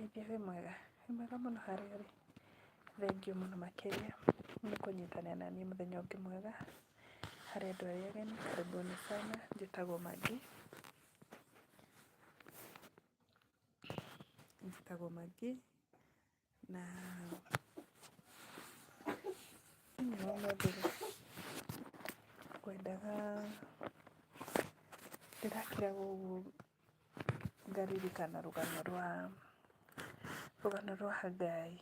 Ndagũkũgeithia wĩ mwega? Wĩ mwega mũno harĩa ũrĩ. Thengiũ mũno makĩria nĩ kũnyitanĩra na niĩ mũthenya ũngĩ mwega. Harĩ andũ arĩa ageni, karibuni sana. Njĩtagwo Maggie. Njĩtagwo Maggie na mũthenya wa ũmũthĩ rĩ, ngwendaga ndĩrakira ũguo ngaririkana rũgano rwa Hagai.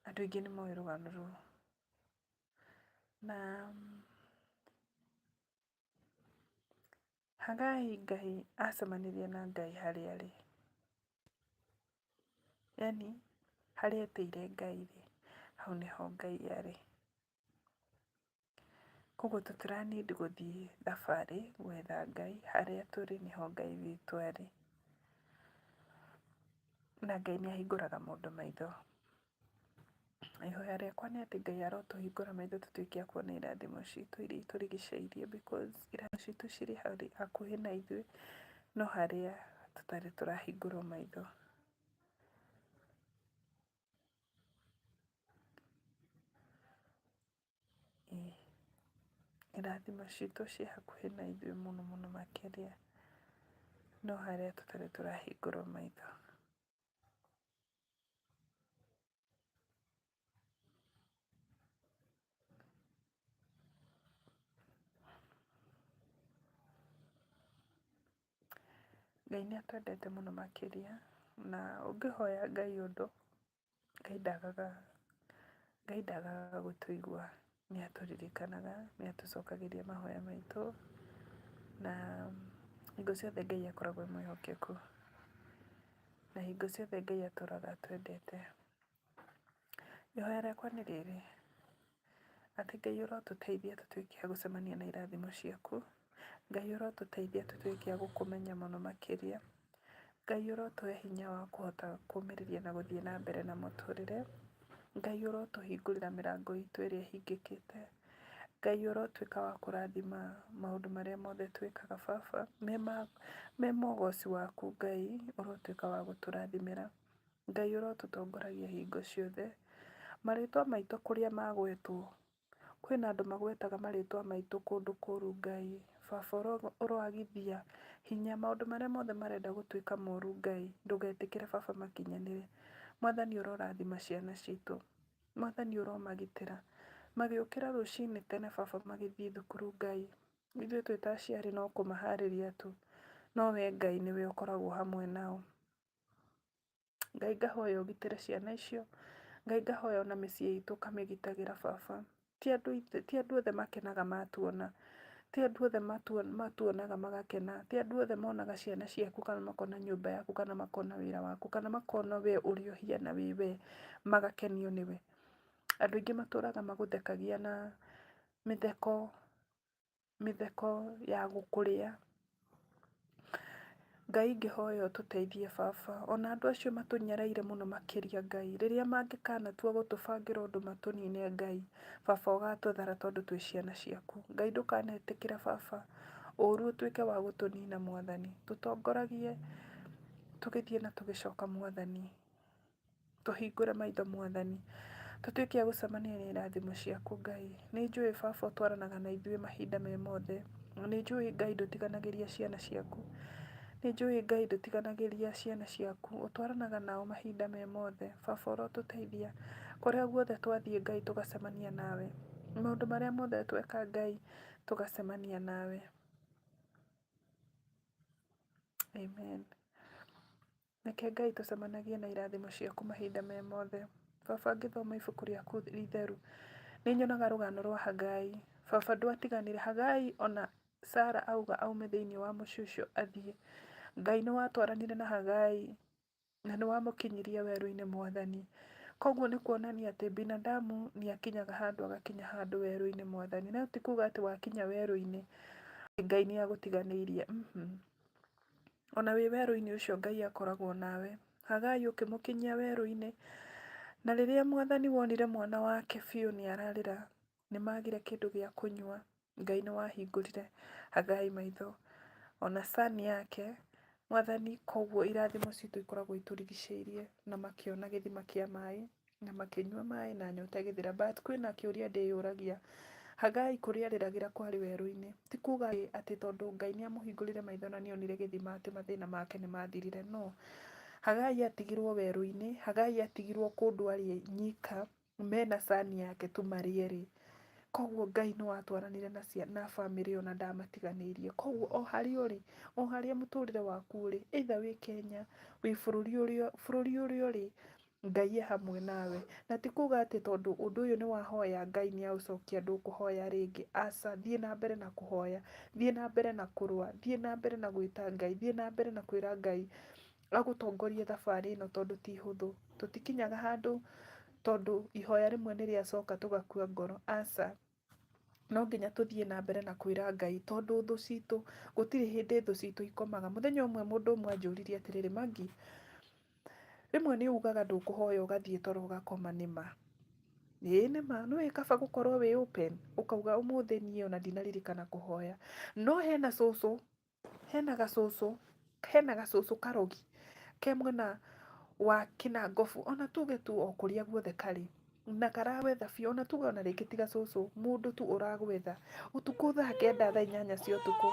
Andũ aingĩ nĩ moĩ rũgano rũu. Na Hagai Ngai acemanirie na Ngai harĩa arĩ. Yaani harĩa etĩire Ngai rĩ, hau nĩho Ngai arĩ. Koguo tũtira need gũthiĩ thabarĩ gwetha Ngai, harĩa tũrĩ nĩho Ngai witũ arĩ. Na Ngai nĩ ahingũraga mũndũ maitho. Ihoya rĩakwa nĩ atĩ Ngai arotũhingũra maitho tũtuĩke a kuona irathimo citũ iria itũrigicĩirie because irathimo citũ cirĩ hakuhĩ na ithuĩ, no harĩa tũtarĩ tũrahingũrwo maitho. Ĩĩ, irathimo citũ ciĩ hakuhĩ na ithuĩ mũno mũno makĩria, no harĩa tũtarĩ tũrahingũrwo maitho. Ngai nĩ atwendete mũno makĩria, na ũngĩhoya Ngai ũndũ, Ngai ndagaga, Ngai ndagaga gũtũigua. Nĩ atũririkanaga, nĩ atũcokagĩria mahoya maitũ, na hingo ciothe Ngai akoragwo e mwĩhokeku. Na hingo ciothe Ngai atũraga atwendete. Ihoya rĩakwa nĩ rĩrĩ, atĩ Ngai ũrotũteithia tũtuĩke a gũcemania na irathimo ciaku. Ngai ũrotũteithia tũtuĩke a gũkũmenya mũno makĩria. Ngai ũrotũhe hinya wa kũhota kũmĩrĩria na gũthiĩ na mbere na mũtũrĩre. Ngai ũrotũhingũrĩra mĩrango itũ ĩrĩa ĩhingĩkĩte. Ngai ũrotuĩka wa kũrathima maũndũ marĩa mothe twĩkaga baba, me ma ũgoci waku Ngai, ũrotuĩka wa gũtũrathimĩra. Ngai ũrotũtongoragia hingo ciothe. Marĩtwa maitũ kũrĩa magwetwo, kwĩna andũ magwetaga marĩtwa maitũ kũndũ kũru Ngai. Baba ũroagithia hinya maũndũ marĩa mothe marenda gũtuĩka moru Ngai, ndũgetĩkĩre baba makinyanĩre. Mwathani ũrorathima ciana citũ. Mwathani ũromagitĩra. Magĩũkĩra rũcinĩ tene baba magĩthiĩ thukuru Ngai, ithuĩ twĩ ta aciari no kũmaharĩria tu, no we Ngai nĩwe ũkoragwo hamwe nao. Ngai ngahoya ũgitĩre ciana icio, Ngai ngahoya ona mĩciĩ itũ ũkamĩgitagĩra baba. Ti andũ othe makenaga matuona, ti andũ othe matuonaga magakena, ti andũ othe monaga ciana ciaku kana makona nyũmba yaku kana makona wĩra waku kana makona we ũrĩa ũhiana wĩ we magakenio nĩwe. Andũ aingĩ matũraga magũthekagia na mĩtheko, mĩtheko ya gũkũrĩa. Ngai ingĩhoya ũtũteithie baba, ona andũ acio matũnyaraire mũno makĩria Ngai, rĩrĩa mangĩkanatua gũtũbangĩra ũndũ matũnine Ngai, baba ũgatũthara tondũ twĩ ciana ciaku. Ngai ndũkanetĩkĩre baba ũru ũtuĩke wa gũtũnina Mwathani, tũtongoragie tũgĩthiĩ na tũgĩcoka Mwathani. Tũhingũre maitho Mwathani, tũtuĩke a gũcemania na irathimo ciaku Ngai. Nĩ njũĩ baba ũtwaranaga na ithuĩ mahinda me mothe. Nĩ njũĩ Ngai ndũtiganagĩria ciana ciaku. Nĩ njũĩ Ngai ndũtiganagĩria ciana ciaku, ũtwaranaga nao mahinda me mothe. Baba ũrotũteithia, kũrĩa guothe twathiĩ Ngai tũgacemania nawe. Maũndũ marĩa mothe tweka Ngai tũgacemania nawe. Amen. Reke Ngai tũcemanagie na irathimo ciaku mahinda me mothe. Baba ngĩthoma ibuku rĩaku itheru, nĩ nyonaga rũgano rwa Hagai. Baba ndwatiganire, Hagai ona Sarah auga aume thĩinĩ wa mũciĩ ũcio athiĩ, Ngai nĩ watwaranire na Hagai na nĩ wamũkinyirie werũ-inĩ Mwathani. Koguo nĩ kuonania atĩ binadamu nĩ akinyaga handũ agakinya handũ werũ-inĩ Mwathani. No ti kuga atĩ wakinya werũ-inĩ Ngai nĩ agũtiganĩirie. Ona wĩ werũ-inĩ ũcio Ngai akoragwo nawe. Hagai ũkĩmũkinyia werũ-inĩ, na rĩrĩa Mwathani wonire mwana wake biũ nĩ ararĩra, nĩ magire kĩndũ gĩa kũnyua, Ngai nĩ wahingũrire Hagai maitho. Ona son yake, Mwathani, koguo irathimo citũ ikoragwo itũrigicĩirie. Na makĩona gĩthima kĩa maĩ na makĩnyua maĩ na nyota ĩgĩthira. But kwĩna kĩũria ndĩyũragia, Hagai kũrĩa arĩragĩra kwarĩ werũ-inĩ. Ti kuga atĩ tondũ Ngai nĩ amũhingũrire maitho na nĩ onire gĩthima atĩ mathĩna make nĩ mathirire. No. Hagai atigirwo werũ-inĩ, Hagai atigirwo kũndũ arĩ nyika mena cani yake tu marĩ erĩ. Koguo Ngai no atwaranire na na bamĩrĩ ĩyo na ndamatiganĩirie. Koguo o harĩa ũrĩ, o harĩa mũtũrĩre waku ũrĩ, either wĩ Kenya, wĩ bũrũri ũrĩa bũrũri ũrĩa ũrĩ, Ngai e hamwe nawe. Na ti kuga atĩ tondũ ũndũ ũyũ nĩ wahoya Ngai nĩ aũcokia ndũkũhoya rĩngĩ, aca, thiĩ na mbere na kũhoya, thiĩ na mbere na kũrũa, thiĩ na mbere na gwĩta Ngai, thiĩ na mbere na kwĩra Ngai agũtongorie thabarĩ ĩno tondũ ti hũthũ. Tũtikinyaga handũ tondũ ihoya rĩmwe nĩ rĩacoka tũgakua ngoro, aca. No nginya tũthiĩ na mbere na kwĩra Ngai tondũ thũ citũ, gũtirĩ hĩndĩ thũ citũ ikomaga. Mũthenya ũmwe mũndũ ũmwe anjũririe atĩrĩrĩ, Maggie, rĩmwe nĩ ugaga ndũkũhoya ũgathiĩ toro ũgakoma nĩ ma? Ĩĩ nĩ ma, nĩ ũĩ kaba gũkorwo wĩ open, ũkauga ũmũthĩ niĩ ona ndinaririkana kũhoya. No hena cũcũ Hena gacũcũ, hena gacũcũ karogi ke mwena wa kĩnangobu ona tuge tu o kũrĩa guothe karĩ, na karagwetha biũ, ona tuge ona rĩngĩ ti gacũcũ, mũndũ tu ũragwetha, ũtukũ thaa kenda thaa inyanya cia ũtukũ,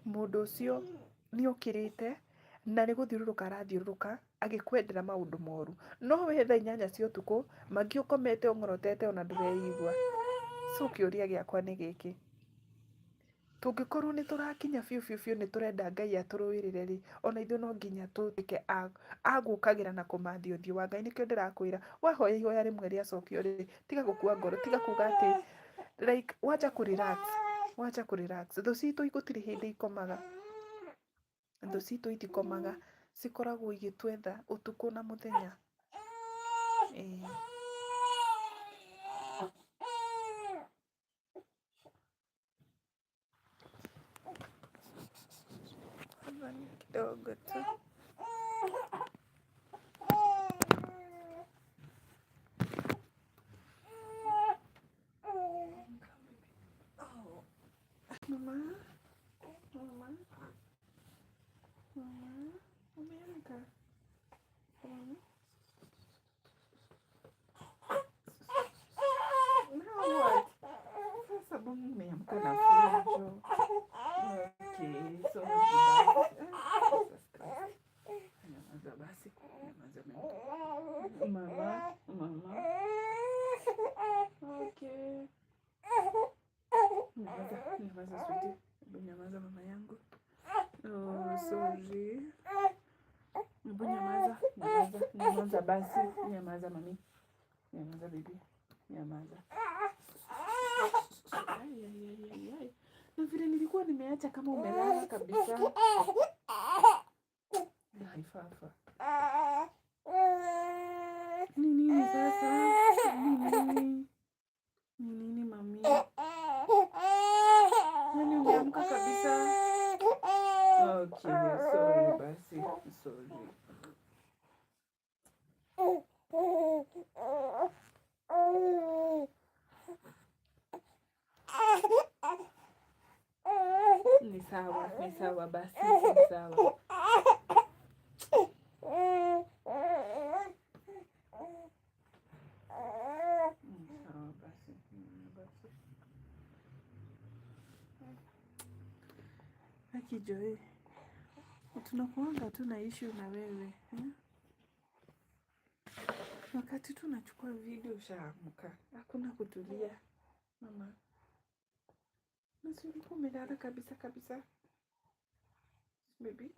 mũndũ ũcio nĩ okĩrĩte na nĩ gũthiũrũrũka arathiũrũrũka agĩkwendera maũndũ moru. No we thaa inyanya cia ũtukũ, mangĩ ũkomete ũng'orotete ona ndũreigua. So kĩũria gĩakwa nĩ gĩkĩ, Tũngĩkorwo nĩ tũrakinya biũ biũ biũ nĩ tũrenda Ngai atũrũĩrĩre rĩ, ona ithuĩ no nginya tũtuĩke a gũkagĩra na kũmathia ũthiũ wa Ngai. Nĩkĩo ndĩrakwĩra, wahoya ihoya rĩmwe rĩacokio rĩ, tiga gũkua ngoro, tiga kuga atĩ like wacha kũ relax, wacha kũ relax. Thũ citũ gũtirĩ hĩndĩ ikomaga, thũ citũ itikomaga, cikoragwo igĩtwetha ũtukũ na mũthenya. Ĩĩ. Kidogo tu. Oh. Mama, mama, mama, umeamka? Mama. Now what? Sasa mama umeamka na fujo. Okay, so Jesus Christ. Nyamaza basi. Nyamaza mama. Mama, mama. Okay. Nyamaza, nyamaza sweetie. Hebu nyamaza mama yangu. Oh, sorry. Hebu nyamaza, nyamaza, nyamaza basi. Nyamaza mami. Nyamaza baby. Nyamaza. Ai, ai, ai, ai, ai. Na vile nilikuwa nimeacha kama umelala kabisa. Ai, fafa. Ni nini sasa? Ni nini? Ni nini mami? Yaani umeamka kabisa. Okay, sorry basi. Sorry. Ni sawa, ni sawa basi, ni sawa. Ni sawa basi, ni basi. Aki Joy, tunakuanga tu na issue na wewe eh? Wakati tunachukua video ushaamka, hakuna kutulia mama. Na si ulikuwa umelala kabisa kabisa baby.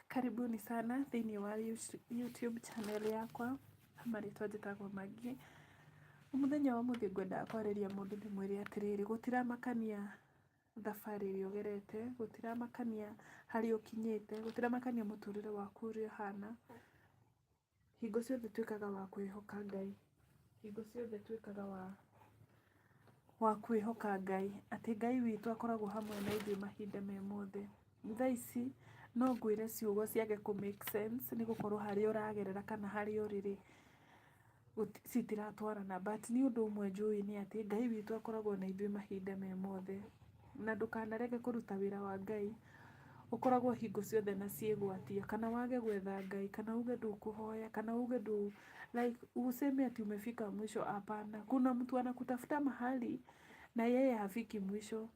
Karibuni sana thĩinĩ wa YouTube channel yakwa, marĩtwa njĩtagwo Maggie. Mũthenya wa ũmũthĩ ngwendaga kwarĩria mũndũ ndĩmwĩre atĩrĩrĩ, gũtiramakania thabarĩ ĩrĩa ũgerete, gũtiramakania harĩa ũkinyĩte, gũtiramakania mũtũrĩre waku ũrĩa ũhana, hingo ciothe tuĩkaga wa kwĩhoka Ngai. Hingo ciothe tuĩkaga wa kwĩhoka Ngai, atĩ Ngai witũ akoragwo hamwe na ithuĩ mahinda me mothe. Thaa ici no ngwĩre ciugo ciage kũ make sense nĩ gũkorwo harĩa ũragerera kana harĩa ũrĩ rĩ, citiratwarana, but nĩ ũndũ ũmwe njũĩ nĩ atĩ Ngai witũ akoragwo na ithuĩ mahinda me mothe. Na ndũkanarege kũruta wĩra wa Ngai, ũkoragwo hingo ciothe na ciĩgwatia, kana wage gwetha Ngai, kana uge ndũkũhoya, kana uge ndũ like useme ati umefika mwisho. Hapana, kuna mtu anakutafuta mahali na yeye hafiki mwisho,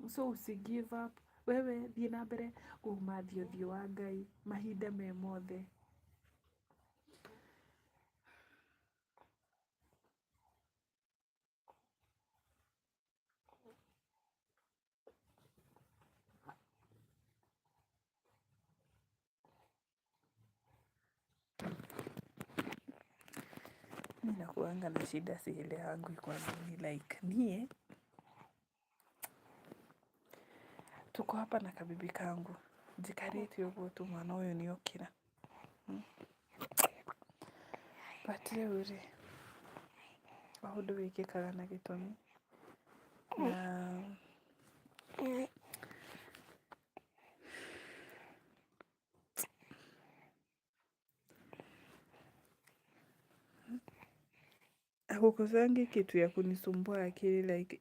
so usi give up. Wewe thiĩ na mbere kũmathia ũthiũ wa Ngai mahinda me mothe. Mi nakuanga na shida sielewangwi kwa nini like nie tuko hapa na kabibi kangu njikarĩte ũguo tu mwana ũyũ nĩ okĩra. But rĩu rĩ, o ũndũ wĩkĩkaga na gĩtũmi na hakukosangi kitu ya kunisumbua akili like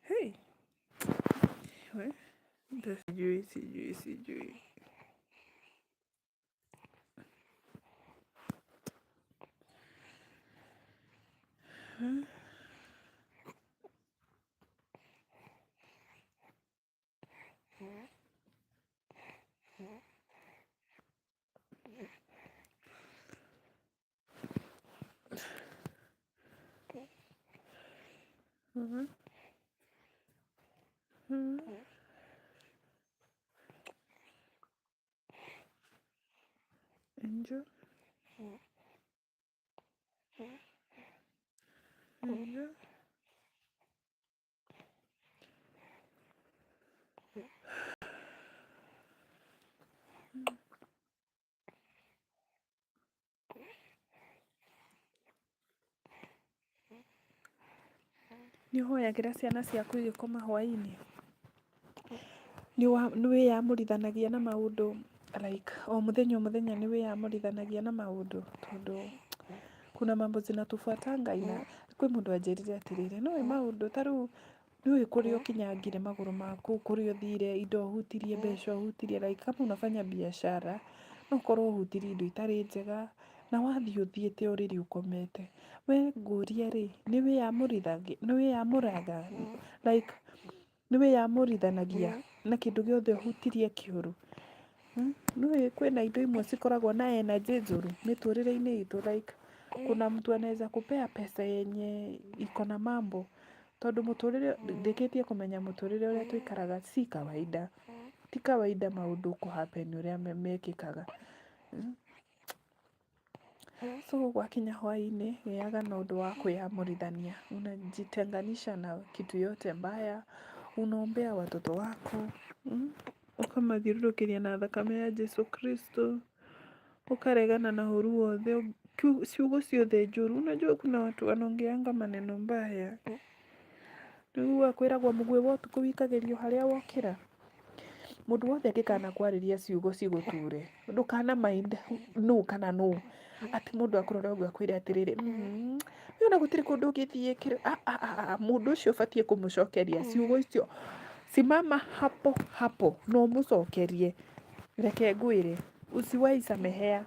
hey, we, sijui sijui sijui. Angel? Angel? Nĩ ũhoyagĩra ciana ciaku igĩkoma hwaĩ-inĩ? Nĩ wĩyamũrithanagia na maũndũ like o mũthenya o mũthenya nĩ wĩyamũrithanagia na maũndũ tondũ kuna mambo zinatufuatanga ina kwĩ mũndũ anjĩrire atĩrĩrĩ, nĩũĩ maũndũ ta rĩu nĩũĩ kũrĩa ũkinyangire magũrũ maku, kũrĩa ũthire, indo ũhutirie, mbeca ũhutirie like kama unafanya biashara no ũkorwo ũhutirie indo itarĩ njega na wathiĩ ũthiĩte ũrĩrĩ ũkomete. We ngũrie rĩ, nĩ wĩyamũraga like nĩ wĩyamũrithanagia na kĩndũ gĩothe ũhutirie kĩũru? Nĩũĩ kwĩna indo imwe cikoragwo na energy njũru mĩtũrĩre-inĩ itũ like kuna mtu anaweza kupea pesa yenye iko na mambo tondũ mũtũrĩre ndĩkĩtie kũmenya mũtũrĩre ũrĩa tũikaraga si kawaida, ti kawaida maũndũ kũ happen ũrĩa mekĩkaga. So gwakinya hwaĩ-inĩ gĩaga na ũndũ wa kwĩyamũrithania, unajitenganisha na kitu yote mbaya, unaombea watoto wako, ũkamathiũrũrũkĩria na thakame ya Jesu Kristo, ũkaregana na ũru wothe, ciugo ciothe njũru. Unajua kuna watu wanaongeanga maneno mbaya. Nĩũiguaga kwĩragwo mũguĩ wa ũtukũ wikagĩrio harĩa wokĩra. Mũndũ wothe angĩkana kwarĩria ciugo cigũture, ndũkana mind nũ kana nũ, atĩ mũndũ akũrore ũguo akwĩre atĩrĩrĩ, we ona gũtirĩ kũndũ ũngĩthiĩ, mũndũ ũcio ũbatiĩ kũmũcokeria ciugo icio, simama hapo hapo na ũmũcokerie, reke ngwĩre, usiwahi samehea,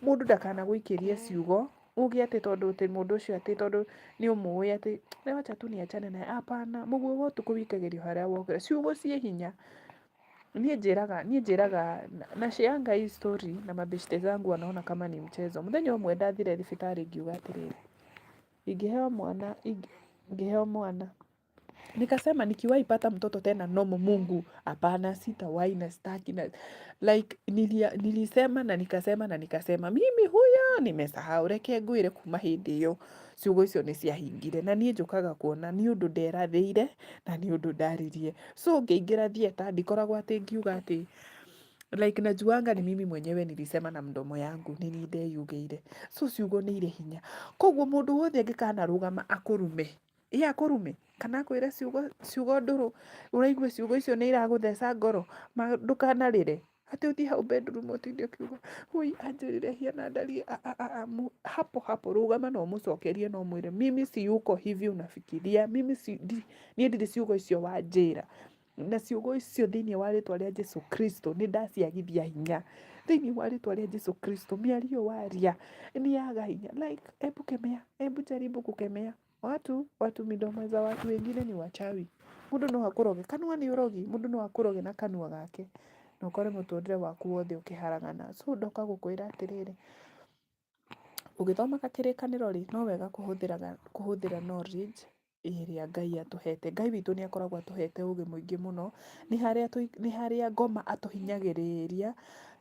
mũndũ ndakanagũikĩrie ciugo Uge atĩ tondũ atĩ mũndũ ũcio atĩ tondũ nĩ ũmũĩ atĩ wacha tu niachane naye. Hapana, mũguĩ wa ũtukũ wikagĩrio harĩa wokĩra. Ciugo ciĩ hinya. Niĩ njĩraga, niĩ njĩraga na share hii story na mabeshte zangu wanaona kama ni mchezo. Mũthenya ũmwe ndathire thibitarĩ ngiuga atĩrĩrĩ, ingĩheo mwana, ingĩheo mwana Nikasema nikiwahi pata mtoto tena nomo Mungu, hapana, sitawahi na sitaki na like nilisema na nikasema na nikasema mimi huyo nimesahau, reke ngwĩre kuma hĩndĩ ĩyo ciugo icio nĩ ciahingire na niĩ njũkaga kuona nĩ ũndũ nderathĩire na nĩ ũndũ ndaririe. So ngĩingĩra theatre ndikoragwo atĩ ngiuga atĩ like najuanga ni mimi mwenyewe nilisema na mdomo yangu nĩ niĩ ndeyugĩire. So ciugo nĩ irĩ hinya. Koguo mũndũ wothe angĩkanarũgama akũrume Ĩ akũrume kana akwĩre ciugo ciugo ndũrũ ũraigua ciugo icio nĩ iragũtheca ngoro ndũkanarĩre. Atĩ ũthiĩ hau bedroom ũtinde ũkiuga wũi anjĩrire hiana ndariĩ hapo hapo rũgama na ũmũcokerie na ũmwĩre mimi siyuko hivi unafikiria mimi si niĩ ndirĩ ciugo icio wanjĩra. Na ciugo icio thĩinĩ wa rĩtwa rĩa Jesu Kristo nĩ ndaciagithia hinya. Thĩinĩ wa rĩtwa rĩa Jesu Kristo mĩario waria nĩ yaga hinya. Like, hebu kemea, hebu jaribu kukemea. Watu, watu midomo za watu wengine ni wachawi. Mũndũ no akũroge, kanua nĩ ũrogi, mũndũ no akũroge na kanua gake. Na ũkore mũtũrĩre waku wothe ũkĩharagana. So ndoka gũkwĩra atĩrĩrĩ, ũgĩthomaga kĩrĩkanĩro rĩ, no wega kũhũthĩra knowledge ĩrĩa Ngai atũhete. Ngai witũ nĩ akoragwo atũhete ũgĩ mũingĩ mũno, nĩ harĩa ngoma atũhinyagĩrĩria,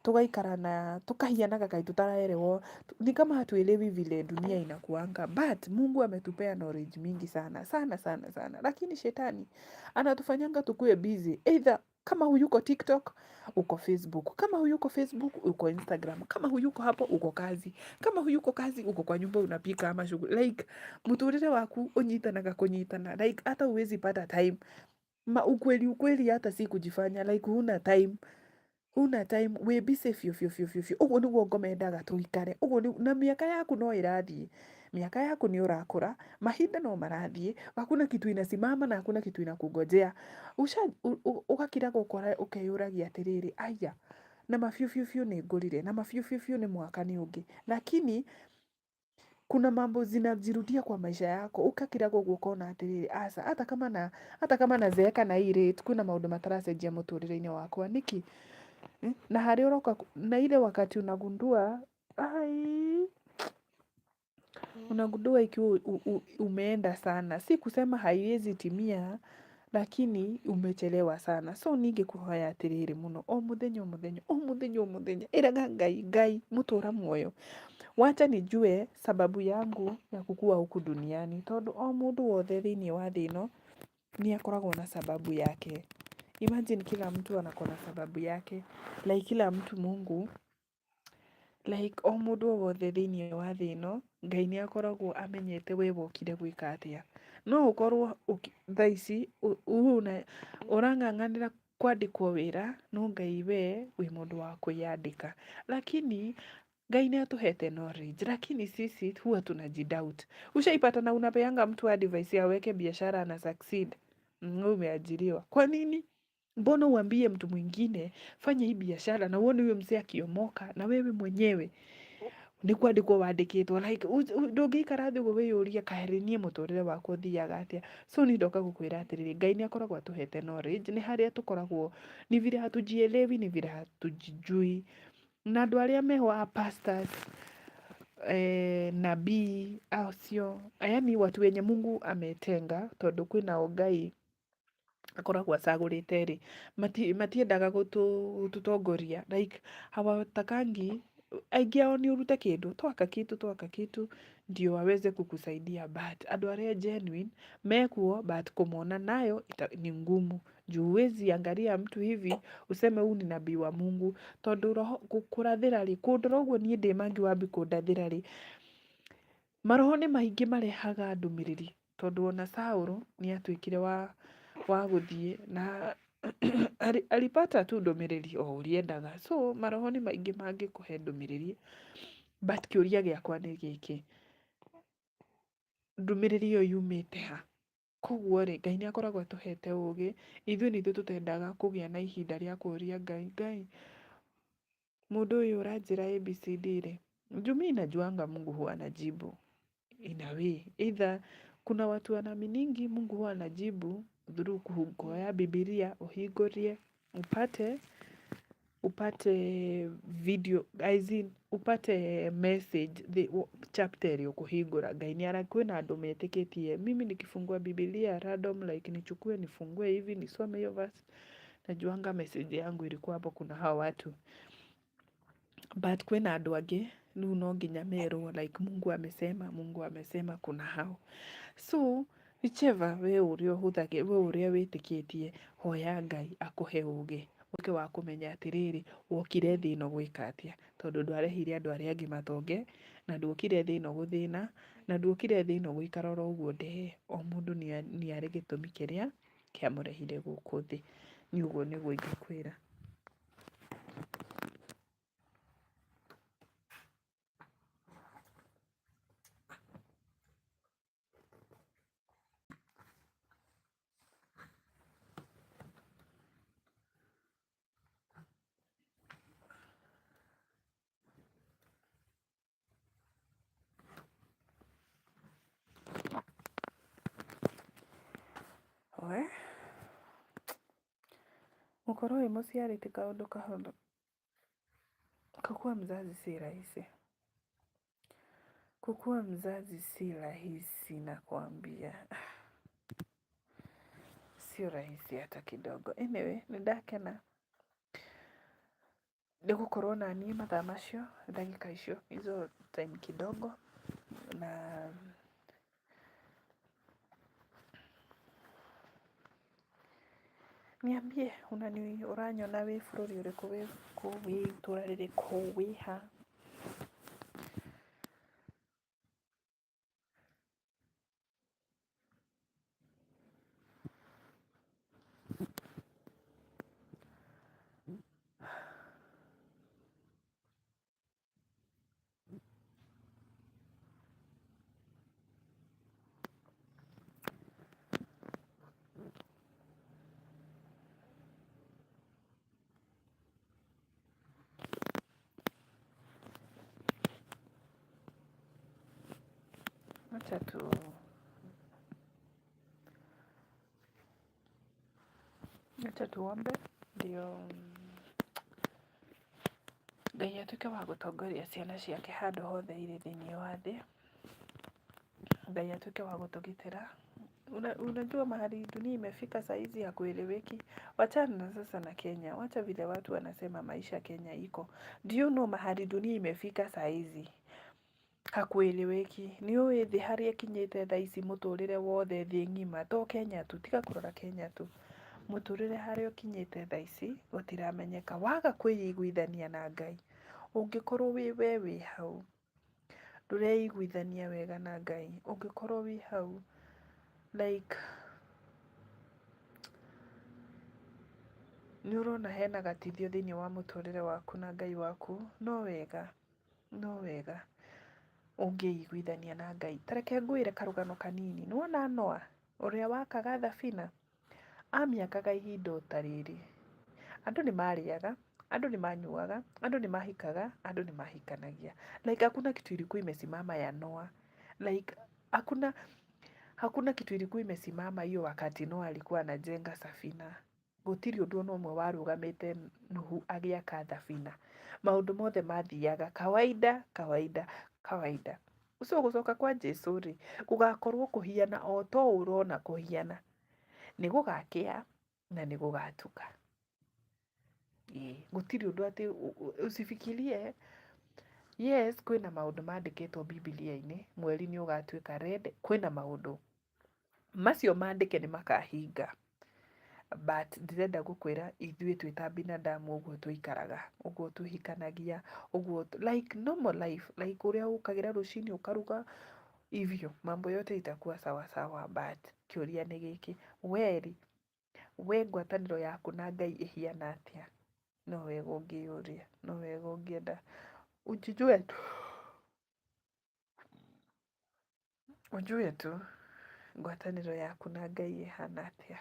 tũgaikara na tũkahianaga kaĩ tũtaraerewo, ni kama hatuelewi vile dunia inakuanga, but Mungu ametupea knowledge mingi sana sana sana sana, lakini shetani anatufanyanga tukue busy either kama huyuko TikTok uko Facebook, kama huyuko Facebook uko Instagram, kama huyuko hapo uko kazi, kama huyuko kazi uko kwa nyumba unapika ama shughuli. Like muturire waku unyitanaga kunyitana, like hata uwezi pata time ma ukweli ukweli, hata si kujifanya like huna time huna time wĩ busy biũ biũ biũ biũ biũ. Ũguo nĩguo ngoma endaga tũikare ũguo na mĩaka yaku no ĩrathiĩ, mĩaka yaku nĩ ũrakũra, mahinda no marathiĩ, hakuna kitu inasimama na hakuna kitu inakungojea. Ũgakira gũkora ũkeyũragia atĩrĩrĩ, aya na ma biũ biũ biũ nĩ ngũrire, na ma biũ biũ biũ nĩ mwaka nĩ ũngĩ, lakini kuna mambo zinajirudia kwa maisha yako ukakiraga ũguo ũkona atĩrĩrĩ, aca hata kama nazeeka na hii rate kwĩna maũndũ mataracenjia mũtũrĩre-inĩ wakwa nĩkĩ? Na harĩa ũroka na ile wakati unagundua ai, unagundua ikiwa umeenda sana, si kusema haiwezi timia, lakini umechelewa sana. So ningĩkũhoya atĩrĩrĩ mũno, o mũthenya o mũthenya o mũthenya o mũthenya ĩraga Ngai, Ngai mũtũra muoyo, wacha nijue sababu yangu ya kukua huku duniani, tondũ o mũndũ wothe thĩinĩ wa thĩ ĩno nĩ akoragwo na sababu yake. Imagine kila mtu anako na sababu yake, like kila mtu Mungu, like o mũndũ o wothe thĩinĩ wa thĩ ĩno Ngai nĩ akoragwo amenyete we wokire gwĩka atĩa. No ũkorwo thaa ici ũrang'ang'anĩra kwandĩkwo wĩra, no Ngai we wĩ mũndũ wa kwĩyandĩka, lakini Ngai nĩ atũhete knowledge, lakini sisi huwa tunajidoubt. Ushaipata na unapeanga mtu advice aweke biashara na succeed, umeajiriwa. Kwa nini? Mbona uambie mtu mwingine fanya hii biashara na uone huyo mzee akiomoka na wewe mwenyewe nĩ kwandĩkwo wandĩkĩtwo, like ndũngĩikara thĩ ũguo wĩyũrie kaĩ niĩ mũtũrĩre wakwa ũthiaga atĩa. So niĩ ndoka gũkwĩra atĩrĩrĩ, Ngai nĩ akoragwo atũhete knowledge, nĩ harĩa tũkoragwo ni vile hatujielewi, ni vile hatujijui. Na andũ arĩa meho a pastors, nabii acio, yani watu wenye Mungu ametenga, tondũ kwĩnao Ngai akoragwo acagũrĩte rĩ, matiendaga gũtũtongoria, like hawatakangi, aingĩ ao nĩ ũrute kĩndũ, toa kakitu, toa kakitu ndio waweze kukusaidia, but andũ arĩa genuine mekuo, but kũmona nayo ni ngumu, juu huwezi angalia mtu hivi useme huu ni nabii wa Mungu, tondũ roho kũrathĩra rĩ, kũndora ũguo niĩ ndĩ Maggie wambi kũndathĩra rĩ, maroho nĩ maingĩ marehaga ndũmĩrĩri, tondũ ona Saũlũ nĩ atuĩkire wa gũthiĩ na alipata tu ndũmĩrĩri o ũrĩa endaga. So maroho nĩ maingĩ mangĩkũhe ndũmĩrĩri, but kĩũria gĩakwa nĩ gĩkĩ, ndũmĩrĩri ĩyo yumĩte ha? Koguo rĩ, Ngai nĩ akoragwo atũhete ũgĩ, ithuĩ nĩ ithuĩ tũtendaga kũgĩa na ihinda rĩa kũria Ngai, Ngai mũndũ ũyũ ũranjĩra ABCD rĩ, juu mi najuanga Mungu huwa anajibu in a way, either kuna watu wanaaminingi Mungu huwa anajibu through kuoya Bibilia ũhingũrie upate video as in upate message the chapter ĩrĩa ũkũhingũra. Ngai nĩ ara kwĩna andũ metĩkĩtie mimi nikifungua Bibilia random like nichukue nifungue hivi nisome hiyo verse, najuanga message yangu ilikuwa hapo. Kuna hao watu, but kwĩna andũ angĩ rĩu no nginya merwo like Mungu amesema, Mungu amesema. Kuna hao. So whichever we ũrĩa ũhũthagĩra, we ũrĩa wĩtĩkĩtie, hoya Ngai akũhe ũgĩ ũke wa kũmenya atĩrĩrĩ, wokire thĩ ĩno gwĩka atĩa, tondũ ndwarehire andũ arĩa angĩ matonge, na nduokire thĩ ĩno gũthĩna, na nduokire thĩ ĩno gũikara oro ũguo ndee. O mũndũ nĩ arĩ gĩtũmi kĩrĩa kĩamũrehire gũkũ thĩ. Niĩ ũguo nĩguo ingĩkwĩra. We gũkorwo wĩ mũciari ti kaũndũ kahũthũ. Kukuwa mzazi si rahisi. Kukuwa mzazi si rahisi nakwambia. Sio rahisi hata kidogo. Anyway, nĩ ndakena nĩ gũkorwo na niĩ mathaa macio, ndagĩka icio, hizo time kidogo na niambie ũranyona wĩ bũrũri ũrĩkũ, wĩ kũ, wĩ itũra rĩrĩkũ, wĩ ha. Wacha tu wacha tuombe ndio Ngai atuĩke wa gũtongoria ciana ciake handũ hothe irĩ thĩinĩ wa thĩ. Ngai atuĩke wa gũtũgitĩra. Unajua mahali dunia imefika saa hizi hakueleweki. Wachana na sasa na Kenya. Wacha vile watu wanasema maisha Kenya iko. Do you know mahali dunia imefika saa hizi hakueleweki. Nĩ ũĩ thĩ harĩa ĩkinyĩte thaa ici mũtũrĩre wothe thĩ ng'ima to Kenya tu, tiga kũrora Kenya tu. Mũtũrĩre harĩa ũkinyĩte thaa ici gũtiramenyeka. Waga kwĩiguithania na Ngai, ũngĩkorwo wĩ we wĩ hau ndũreiguithania wega na Ngai, ũngĩkorwo wĩ hau like nĩ ũrona hena gatithio thĩinĩ wa mũtũrĩre waku na Ngai waku, no wega no wega ũngĩiguithania na Ngai. Ta reke ngwĩre karũgano kanini. Nĩ wona Noah ũrĩa wakaga thabina? Amĩakaga ihinda o ta rĩrĩ. Andũ nĩ marĩaga, andũ nĩ manyuaga, andũ nĩ mahikaga, andũ nĩ mahikanagia. Like hakuna kitu ilikuwa imesimama ya Noah. Like hakuna hakuna kitu ilikuwa imesimama hiyo wakati Noah alikuwa anajenga safina. Gũtirĩ ũndũ ona ũmwe warũgamĩte Nuhu agĩaka thabina. Maũndũ mothe mathiaga kawaida kawaida kawaida. So gũcoka kwa Jesu rĩ, gũgakorwo kũhiana o ta ũũ ũrona kũhiana. Nĩ gũgakĩa na nĩ gũgatuka. Ĩĩ, gũtirĩ ũndũ atĩ usifikirie yes kwĩna maũndũ mandĩkĩtwo Bibilia-inĩ, mweri nĩ ũgatuĩka red, kwĩna maũndũ macio mandĩke nĩ makahinga. But ndĩrenda gũkwĩra ithuĩ twĩ ta binadamu ũguo tũikaraga, ũguo tũhikanagia, ũguo like normal life, like ũrĩa ũkagĩra rũcinĩ ũkaruga hivyo, mambo yote itakuwa sawa sawa but kĩũria nĩ gĩkĩ, we rĩ, we ngwatanĩro yaku na Ngai ĩhiana atĩa? No wega ũngĩyũria, no wega ũngĩenda ujijue tu. Ujue tu ngwatanĩro yaku na Ngai ĩhana atĩa.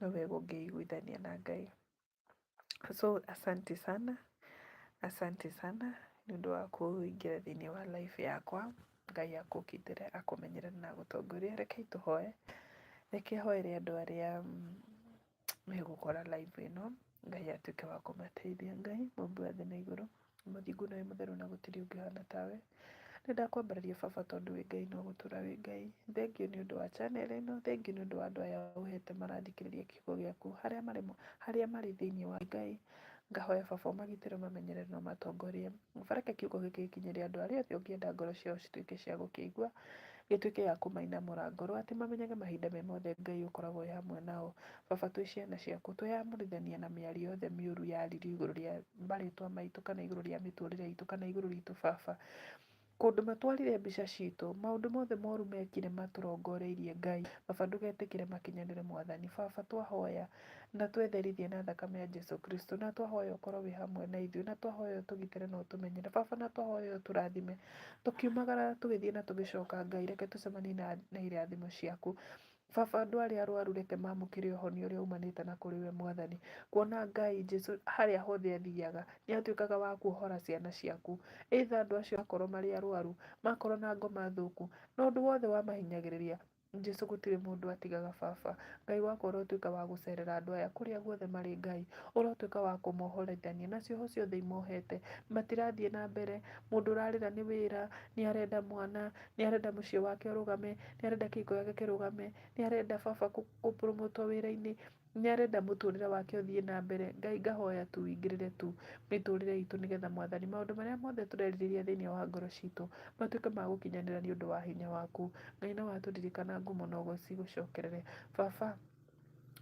No wega ũngĩiguithania na Ngai. So asante sana, asante sana nĩ ũndũ wa kũingĩra thĩinĩ wa life yakwa. Ngai akũgitĩre, akũmenyerere na agũtongorie. Rekei tũhoe, reke hoere andũ arĩa megũkora live ĩno, Ngai atuĩke wa kũmateithia. Ngai mũmbi wa thĩ na igũrũ, mũthingu na wĩ mũtheru na gũtirĩ ũngĩ ũhana tawe. Nĩ ndakwambararia baba tondũ wĩ Ngai na ũgũtũra wĩ Ngai. Thengiũ nĩ ũndũ wa channel ĩno, thengiũ nĩ ũndũ wa andũ aya ũhete marathikĩrĩria kiugo gĩaku harĩa marĩ, harĩa marĩ thĩinĩ wa Ngai. Ngahoya baba ũmagitĩre, ũmamenyerere na ũmatongorie. Baba reke kiugo gĩkĩ gĩkinyĩre andũ arĩa othe ũngĩenda ngoro ciao cituĩke cia gũkĩigua, gĩtuĩke gĩa kũmainamũra ngoro, atĩ mamenyage mahinda me mothe Ngai ũkoragwo wĩ hamwe nao. Baba twĩ ciana ciaku, tweyamũrithania na mĩario yothe mĩũru yaririo igũrũ rĩa marĩtwa maitũ kana igũrũ rĩa mĩtũrĩre itũ kana igũrũ ritũ baba. Kũndũ matwarire mbica citũ, maũndũ mothe moru mekire matũrongoreirie Ngai. Baba ndũgetĩkĩre makinyanĩre Mwathani. Baba twahoya na twetherithie na thakame ya Jesu Kristo, na twahoya ũkorwo wĩ hamwe na ithuĩ, na twahoya ũtũgitĩre na ũtũmenyere. Baba na twahoya ũtũrathime tũkiumagara tũgĩthiĩ na tũgĩcoka Ngai, reke tũcemanie na irathimo ciaku. Baba, andũ arĩa arwaru reke mamũkĩre ũhonio ũrĩa umanĩte na kũrĩ we Mwathani. Kuona Ngai Jesu harĩa hothe athiaga, nĩ atuĩkaga wa kuohora ciana ciaku. Either andũ acio makorwo marĩ arwaru, makorwo na ngoma thũku, na ũndũ wothe wamahinyagĩrĩria. Jesu gũtirĩ mũndũ atigaga baba. Ngai wakwa ũrotuĩka wa gũcerera andũ aya kũrĩa guothe marĩ Ngai, ũrotuĩka wa kũmohorithania na cioho ciothe imohete, matirathiĩ na mbere, mũndũ ũrarĩra nĩ wĩra, nĩ arenda mwana, nĩ arenda mũciĩ wake ũrũgame, nĩ arenda kĩhiko gĩake kĩrũgame, nĩ arenda baba kũpromotwo wĩra-inĩ, nĩ arenda mũtũrĩre wake ũthiĩ na mbere. Ngai ngahoya tu ũingĩrĩre tu mĩtũrĩre itũ nĩgetha mwathani maũndũ marĩa mothe tũrerirĩria thĩinĩ wa ngoro citũ matuĩke ma gũkinyanĩra nĩ ũndũ wa hinya waku. Ngai no watũririkana ngumo na ũgoci igũcokerere. Baba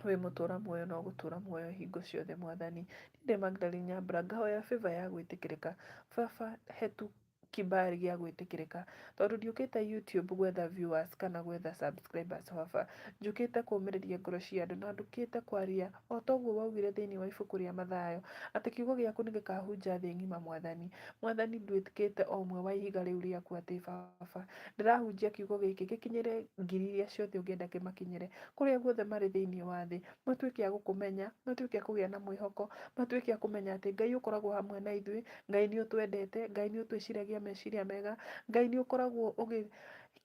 wĩ mũtũra muoyo na ũgũtũra muoyo hingo ciothe mwathani. Niĩ ndĩ Magdalene Nyambura ngahoya favor ya gwĩtĩkĩrĩka. Baba he tu kibali gĩa gwĩtĩkĩrĩka tondũ ndiũkĩte YouTube gwetha viewers kana gwetha subscribers baba. Njũkĩte kũũmĩrĩria ngoro cia andũ na njũkĩte kwaria o ta ũguo waugire thĩinĩ wa ibuku rĩa Mathayo atĩ kiugo gĩaku nĩ gĩkahunja thĩ ng'ima mwathani. Mwathani nduĩkĩte o ũmwe wa ihiga rĩu rĩaku atĩ baba ndĩrahunjia kiugo gĩkĩ gĩkinyĩre ngiri iria ciothe ũngĩenda kĩmakinyĩre kũrĩa guothe marĩ thĩinĩ wa thĩ, matuĩke a gũkũmenya, matuĩke a kũgĩa na mwĩhoko, matuĩke a kũmenya atĩ Ngai ũkoragwo hamwe na ithuĩ, Ngai nĩ ũtwendete, Ngai nĩ ũtwĩciragia meciria mega, Ngai nĩ ũkoragwo ũgĩ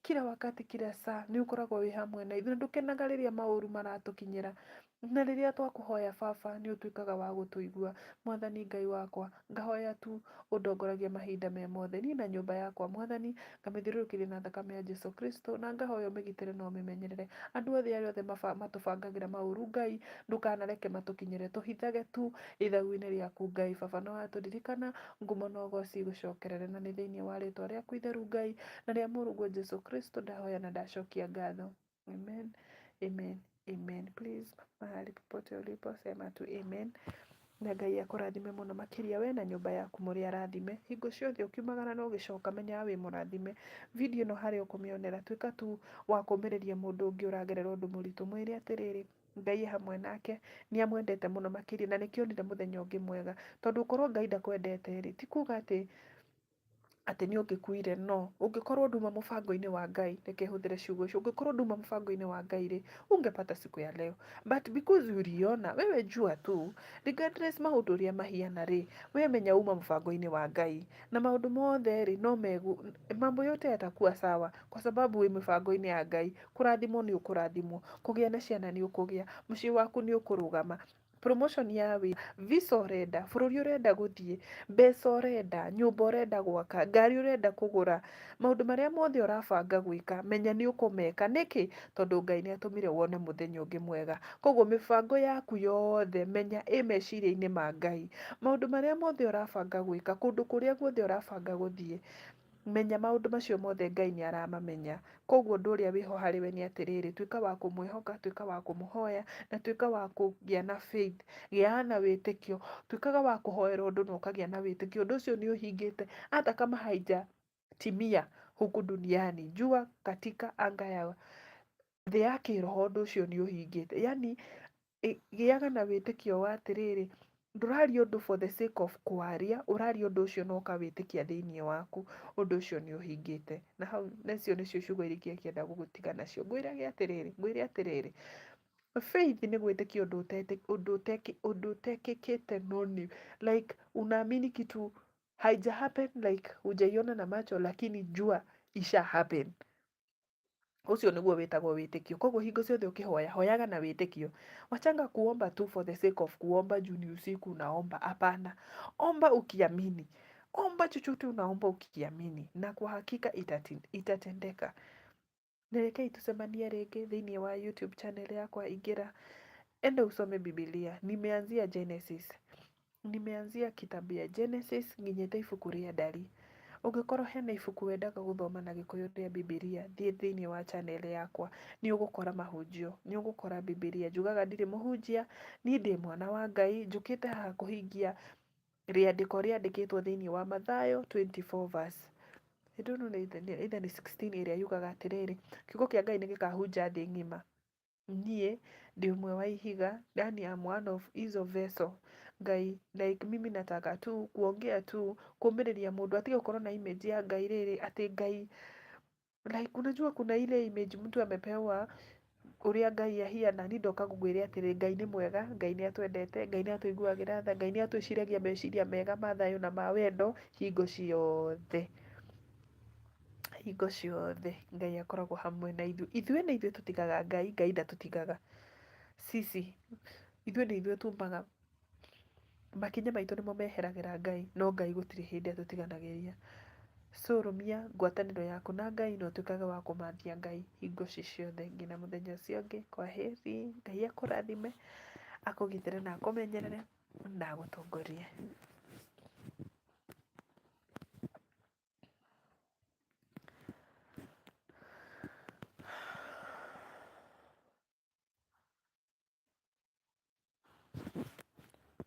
kila wakati kila saa nĩ ũkoragwo wĩ hamwe na ithuĩ, na ndũkenaga rĩrĩa maũru maratũkinyĩra. Na rĩrĩa twakũhoya baba nĩ ũtuĩkaga wa gũtũigua. Mwathani Ngai wakwa, ngahoya tu ũndongoragie mahinda me mothe, niĩ na nyũmba yakwa Mwathani, ngamĩthiũrũrũkĩria na thakame ya Jesu Kristo, na ngahoya ũmĩgitĩre na ũmĩmenyerere. Andũ othe arĩa othe matũbangagĩra maũru Ngai, ndũkanareke matũkinyĩre, tũhithage tu ithagu-inĩ rĩaku Ngai. Baba nĩ watũririkana, ngumo na ũgoci igũcokerere, na nĩ thĩinĩ wa rĩtwa rĩaku itheru Ngai, na rĩa mũrũguo Jesu Kristo ndahoya na ndacokia ngatho. Amen, amen, amen. Please, mahali popote ulipo sema tu amen. Na Ngai akũrathime mũno makĩria we na nyũmba yaku mũrĩ arathime. Hingo ciothe ũkiumagara na ũgĩcoka menyaga wĩ mũrathime. Video ĩno harĩa ũkũmĩonera tuĩka tu wa kũmĩrĩria mũndũ ũngĩ ũragerera ũndũ mũritũ. Mwĩre atĩrĩrĩ, Ngai e hamwe nake, nĩ amwendete mũno makĩria na nĩkĩo onire mũthenya ũngĩ mwega. Tondũ ũkorwo Ngai ndakwendete rĩ, ti kuga atĩ atĩ nĩ ũngĩkuire no ũngĩkorwo nduma mũbango-inĩ wa Ngai, reke hũthĩre ciugo icio, ũngĩkorwo nduma mũbango-inĩ wa Ngai rĩ, ungepata siku ya leo, but because uliona, wewe jua tu regardless maũndũ ũrĩa mahiana rĩ, we menya uma mũbango-inĩ wa Ngai na maũndũ mothe rĩ no megu, mambo yote yatakuwa sawa kwa sababu wĩ mĩbango-inĩ ya Ngai. Kũrathimwo nĩ ũkũrathimwo, kũgĩa na ciana nĩ ũkũgĩa, mũciĩ waku nĩ ũkũrũgama, promotion ya wĩra, visa ũrenda, bũrũri ũrenda gũthiĩ, mbeca ũrenda, nyũmba ũrenda gwaka, ngari ũrenda kũgũra, maũndũ marĩa mothe ũrabanga gwĩka, menya nĩ ũkũmeka. Nĩkĩ? Tondũ Ngai nĩ atũmire wone mũthenya ũngĩ mwega. Koguo mĩbango yaku yothe menya ĩ meciria-inĩ ma Ngai. Maũndũ marĩa mothe ũrabanga gwĩka, kũndũ kũrĩa guothe ũrabanga gũthiĩ, Menya maũndũ macio mothe Ngai nĩ aramamenya. Koguo ũndũ ũrĩa wĩho harĩ we nĩ atĩrĩrĩ, tuĩka wa kũmwĩhoka, tuĩka wa kũmũhoya, na tuĩka wa kũgĩa na faith, gĩaga na wĩtĩkio. Tuĩkaga wa kũhoera ũndũ na ũkagĩa na wĩtĩkio, ũndũ ũcio nĩ ũhingĩte hata kama haijatimia huku duniani, jua katika anga ya thĩ ya kĩroho ũndũ ũcio nĩ ũhingĩte. Yaani gĩaga na wĩtĩkio wa atĩrĩrĩ, ndũraria ũndũ for the sake of kwaria, ũraria ũndũ ũcio na ũkawĩtĩkia thĩiniĩ waku, ũndũ ũcio nĩ ũhingĩte. Na hau icio nĩcio ciugo iria ingĩenda gũgũtiga nacio. Ngwĩrage atĩrĩrĩ, ngwĩre atĩrĩrĩ, faith nĩ gwĩtĩkia ũndũ ũndũ ũtekĩkĩte no nĩ like unaamini kitu haija happen like hujaiona na macho lakini jua isha happen. Ũcio nĩguo wĩtagwo wĩtĩkio. Koguo hingo ciothe ũkĩhoya, hoyaga na wĩtĩkio. Wachanga kuomba tu for the sake of kuomba juu ni usiku unaomba. Hapana. Omba ukiamini. Omba chochote unaomba ukiamini na kwa hakika itatendeka. Na rekei tucemanie rĩngĩ thĩinĩ wa YouTube channel yakwa ingĩra. Enda usome Bibilia. Nimeanzia Genesis. Nimeanzia kitabu ya Genesis nginyĩte ibuku rĩa Ndari. Ũngĩkorwo hena ibuku wendaga gũthoma na Gĩkũyũ rĩa Bibilia, thiĩ thĩinĩ wa channel yakwa, nĩ ũgũkora mahunjio, nĩ ũgũkora Bibilia. Njugaga ndirĩ mũhunjia, niĩ ndĩ mwana wa Ngai, njũkĩte haha kũhingia rĩandĩko rĩandĩkĩtwo thĩinĩ wa Mathayo 24 verse I don't know either nĩ 16 ĩrĩa yugaga atĩrĩrĩ, kiugo kĩa Ngai nĩ gĩkahunja thĩ ng'ima. Niĩ ndĩ ũmwe wa ihiga, yani I'm one of hizo vessel. Ngai like mimi nataka tu kuongea tu kũmĩrĩria mũndũ atige gũkorwo na image ya Ngai rĩrĩ atĩ Ngai like unajua kuna ile image mtu amepewa ũrĩa Ngai ahiana. Niĩ ndoka ngũkwĩre atĩrĩ, Ngai nĩ mwega, Ngai nĩ atwendete, Ngai nĩ atũiguagĩra tha, Ngai nĩ atwĩciragia meciria mega ma thayũ na ma wendo hingo ciothe. Hingo ciothe Ngai akoragwo hamwe na ithuĩ. Ithuĩ nĩ ithuĩ tũtigaga Ngai, Ngai ndatũtigaga. Sisi, ithuĩ nĩ ithuĩ tumaga makinya maitũ nĩmo meheragĩra Ngai, no Ngai gũtirĩ hĩndĩ atũtiganagĩria. So rũmia ngwatanĩro yaku na Ngai na ũtuĩkage wa kũmathia Ngai hingo ci ciothe nginya mũthenya ũcio ũngĩ. Kwaheri, Ngai akũrathime, akũgitĩre na akũmenyerere na agũtongorie.